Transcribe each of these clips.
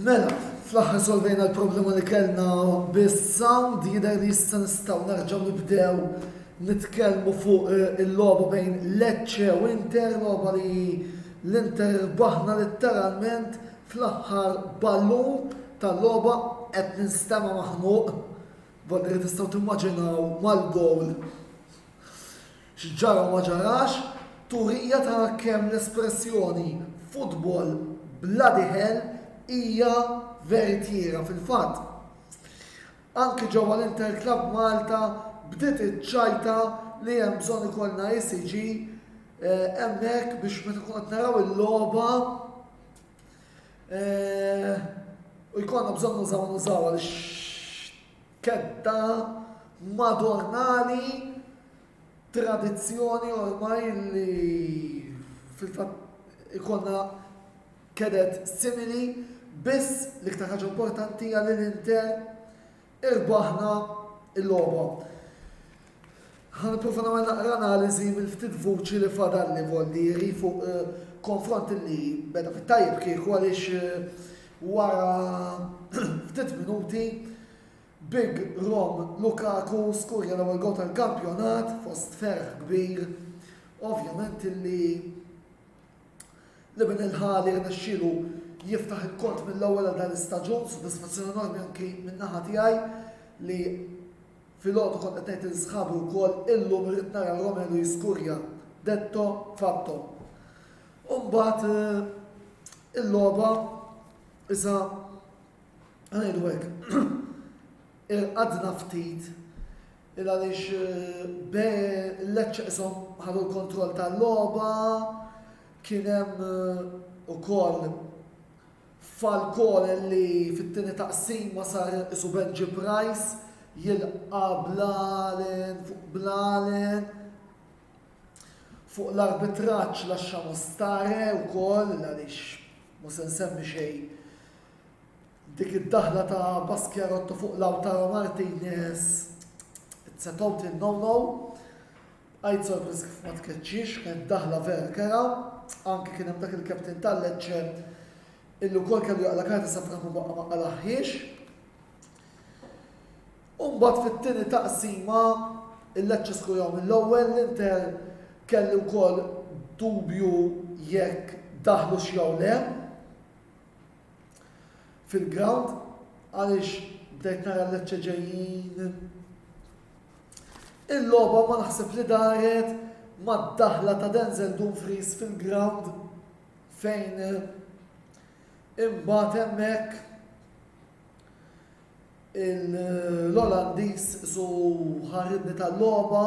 Mela, fl-aħħar solvejna l-problema li kellna bis-sound, jidher li issa nistgħu nerġgħu nibdew nitkellmu fuq eh, il-logħba bejn Lecce u Inter, logħba li l-Inter rbaħna letteralment fl-aħħar ballun tal-logħba qed ninstema' maħnuq. Volli li tistgħu timmaġinaw mal-gowl X'ġara u ma ġarax, turija ta' kemm l-espressjoni football bloody hell hija veritiera. Fil-fatt, anki ġewwa l-Inter Club Malta bdiet iċ-ċajta li hemm bżonn ikollna ECG eh, hemmhekk biex meta nkunu qed naraw il-logħba eh, u jkollna bżonn nużaw nużaw għaliex Kedda madornali, tradizzjoni ormai li fil-fatt ikollna kedet simili, biss l-iktar ħaġa importanti hija li l-Inter irbaħna l-logħba. Ħa nipprova nagħmel naqra analiżi mill-ftit vuċi li fadalli voldieri fuq eh, konfront li beda fit-tajjeb kieku għaliex eh, wara ftit minuti Big Rom Lukaku skurja l-ewwel goal tal-kampjonat fost ferħ kbir. Ovvjament illi l-ibn il-ħali rnexxielu jiftaħ il-kont mill-ewwel għal dan l-istaġun, sodisfazzjoni enormi anki min-naħa tiegħi li filgħodu kont qed ngħid lil sħabi wkoll illum irrid nara Romelu jiskurja. Detto fatto. U mbagħad eh, il-logħba isa ngħidu hekk irqadna ftit il għaliex eh, be l-Lecce qishom ħadu l-kontroll tal-logħba, kien hemm eh, ukoll Falcone li fit-tieni taqsima sar isu Benji Price jilqa' blalen fuq blalen. Fuq l-arbitraġġ lasciamo stare wkoll għaliex mhu se nsemmi xejn dik id-daħla ta' Baschirotto fuq Lautaro Martinez it's a total no-no. Bqajt sorpriż kif ma tkeċċiex, kienet daħla vera kerha. Anke kien hemm dak il-captain tal-Lecce illi wkoll kellu jaqla' karta safra ma baqa' ma qalagħhiex. U mbagħad fit-tieni taqsima il-Lecce skurjaw mill-ewwel, l-Inter kelli wkoll dubju jekk daħlux jew le fil-ground għaliex bdejt nara l-Lecce ġejjin Il-logħba ma naħseb li daret mad-daħla ta' Denzel Dumfries fil-ground fejn imbagħad hemmhekk l-Olandiż su ħaridni tal-logħba,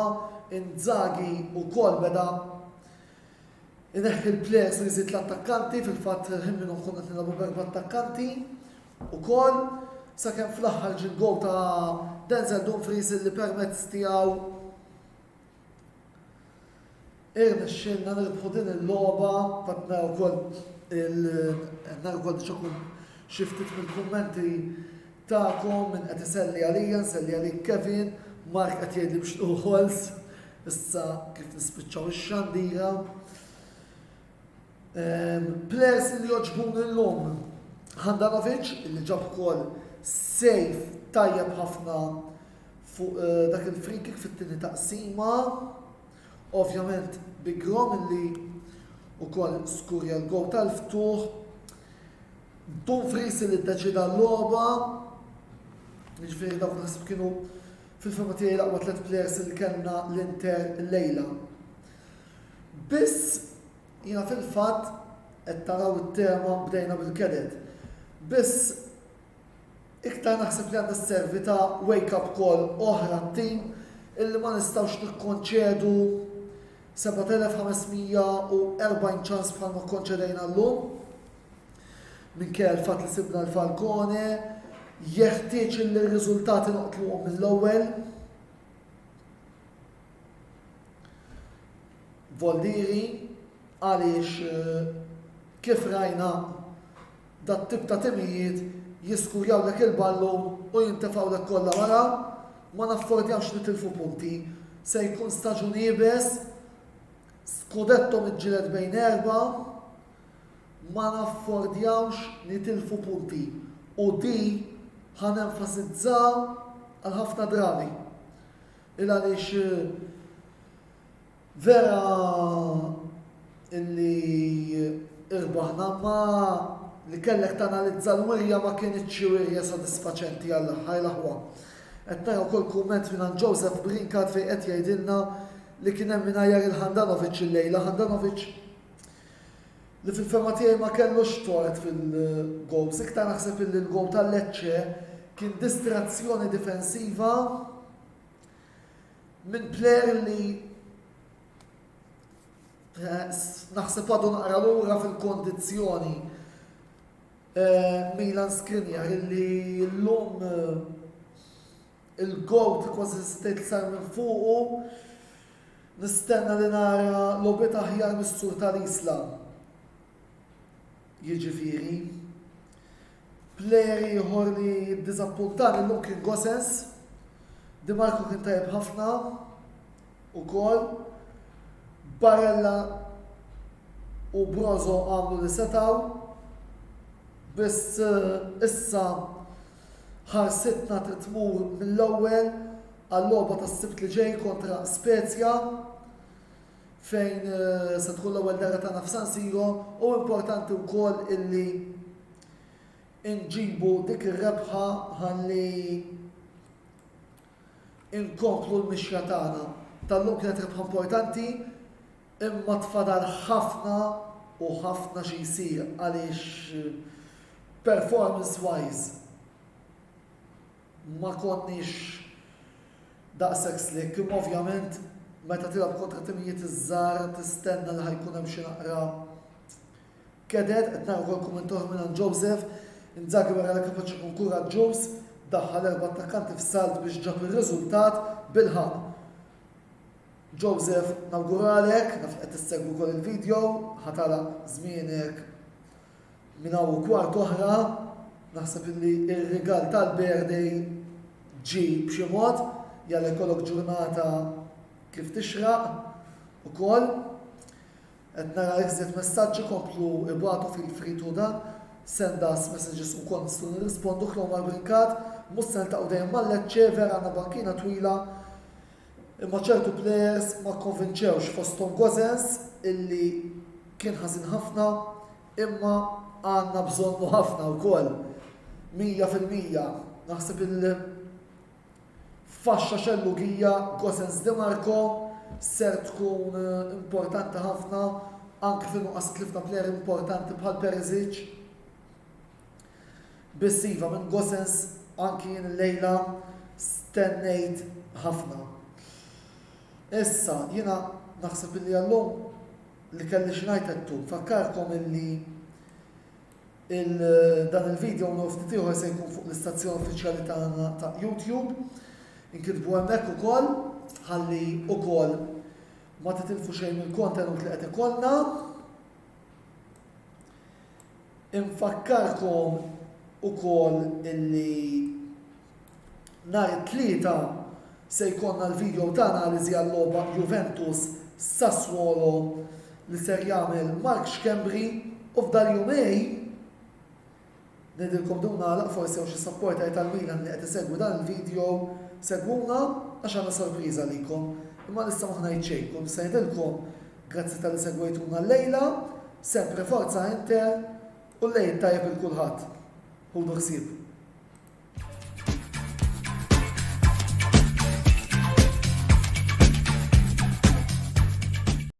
Inzaghi wkoll beda ineħħi l-players u jżid l-attakkanti, fil-fatt ħin minnhom konna qed nilagħbu b'erba' attakkanti ukoll, sakemm fl-aħħar ġie l-gowl ta' Denzel Dumfries illi permezz tiegħu irnexxielna nirbħu din il-logħba, fatt nara wkoll il nara wkoll diġà xi ftit mill-kummenti tagħkom min qed iselli għalija, nselli għalik Kevin, Mark qed jgħidli biex nieħu ħols issa kif nispiċċaw ix-xandira. Ehm, players li joġbuni llum. Handanovic li ġab ukoll save tajjeb ħafna fuq eh, dak il-free kick fit-tieni taqsima. Ovvjament Big Rom li ukoll skurja l-gowl tal-ftuħ. Dumfries li ddeċida l-logħba. Jiġifieri dawk naħseb kienu fil-fehma tiegħi l-aqwa tliet players li kellna l-Inter illejla. Biss jiena fil-fatt qed taraw it-tema bdejna bil-kedet. Biss iktar naħseb li għandha sservi ta' wake up call oħra t-tim illi ma nistgħux nikkonċedu 7540 ċans bħalma kkonċedejna llum. Minkejja l-fatt li sibna l-Falcone, jeħtieġ li r-riżultati noqtluhom mill-ewwel. Voldiri għaliex eh, kif rajna dat-tip ta' timijiet jiskurjawlek il-ballun u jintefgħulek kollha wara, ma naffordjawx nitilfu punti. Se jkun staġun iebes, scudetto miġġieled bejn erbgħa, ma naffordjawx nitilfu punti. U di ħa nenfasizza għal ħafna drabi. Il għaliex vera illi irbaħna ma li kellek tanalizza l-wirja ma kinitx xi wirja sodisfaċenti għall-aħħar l-aħwa. Qed nara wkoll kumment mingħand Joseph Brincat fejn qed jgħidilna li kien hemm min għajjar il Handanovic illejla. Handanovic li fil-fehma tiegħi ma kellux tort fil-goals, iktar naħseb illi l-goal ta' Lecce kien distrazzjoni difensiva minn player li eh, naħseb għadu naqra lura fil-kondizzjoni eh, Milan Skriniar illi l-lum eh, Il-GOAT kważi tgħid li sar minn fuqu. Nistenna li nara logħbiet aħjar mis-Sur tal-Isla. Jiġifieri. Plejer ieħor li ddiżappuntani llum kien Gosens. Di Marco kien tajjeb ħafna ukoll. Barella u Brozo għamlu li setgħu. Biss eh, issa Ħarsitna trid tmur mill-ewwel għal-logħba tas-Sibt li ġej kontra Spezia fejn eh, se tkun l-ewwel darra tagħna f'San Siro u importanti wkoll illi nġibu dik ir-rebħa ħalli inkomplu l-mixja tagħna. Tal-lum kienet rebħa importanti Imma tfadal ħafna u ħafna xi jsir għaliex performance wise ma konniex daqshekk slick. Imma ovvjament meta tilgħab kontra timijiet iż-żgħar tistenna li ħa jkun hemm xi naqra keded. Qed nara wkoll kumment oħra mingħand Joseph. Inzaghi wera li kapaċi jkun kuraġġuż, daħħal erba' attakkanti f'salt biex ġab ir-riżultat bilħaqq. Joseph, nawguralek, naf li qed issegwi wkoll il-video, ħa tagħlaq żmienek minn hawn u kwart oħra, naħseb illi ir-rigal tal-birthday ġie b'xi mod, jalla jkollok ġurnata kif tixraq ukoll. Qed nara iżjed messaġġi komplu ibagħtu feel free to dan, send us messages ukoll nistgħu nirrispondu Klomar Brincat, mhux se niltaqgħu dejjem mal-Lecce, vera għandna bankina twila, Imma ċertu plejers ma kkonvinċewx fosthom Gosens illi kien ħażin ħafna imma għandna bżonnu ħafna wkoll. 100% naħseb il faxxa xellugija Gosens Di Marco ser tkun importanti ħafna anke fin-nuqqas tlifna plejer importanti bħal Perisic. Biss iva, minn Gosens anki jien illejla stennejt ħafna. Issa, jiena naħseb illi għallum li kelli xi ngħid għedtu. Nfakkarkom illi il dan il-video nhar ftit ieħor se jkun fuq l-istazzjon uffiċjali tagħna ta' YouTube. Inkitbu hemmhekk ukoll ħalli ukoll ma titilfu xejn mill-kontenut li qed ikollna. Infakkarkom ukoll illi nhar it-Tlieta se jkollna l-video ta' analiżi għal-logħba Juventus Sassuolo li ser jagħmel Mark Schembri u f'dal-jumej Ngħidilkom dun nagħlaq forsi hawn xi supporter tal-Milan li qed isegwi dan il-video, segwuna għax għandna sorpriża għalikom. Imma għalissa ma ħa ngħid xejn, kull nista' ngħidilkom grazzi talli segwejtuna llejla, sempre forza Inter u l-lejl it-tajjeb lil kulħadd. Ħudu ħsieb.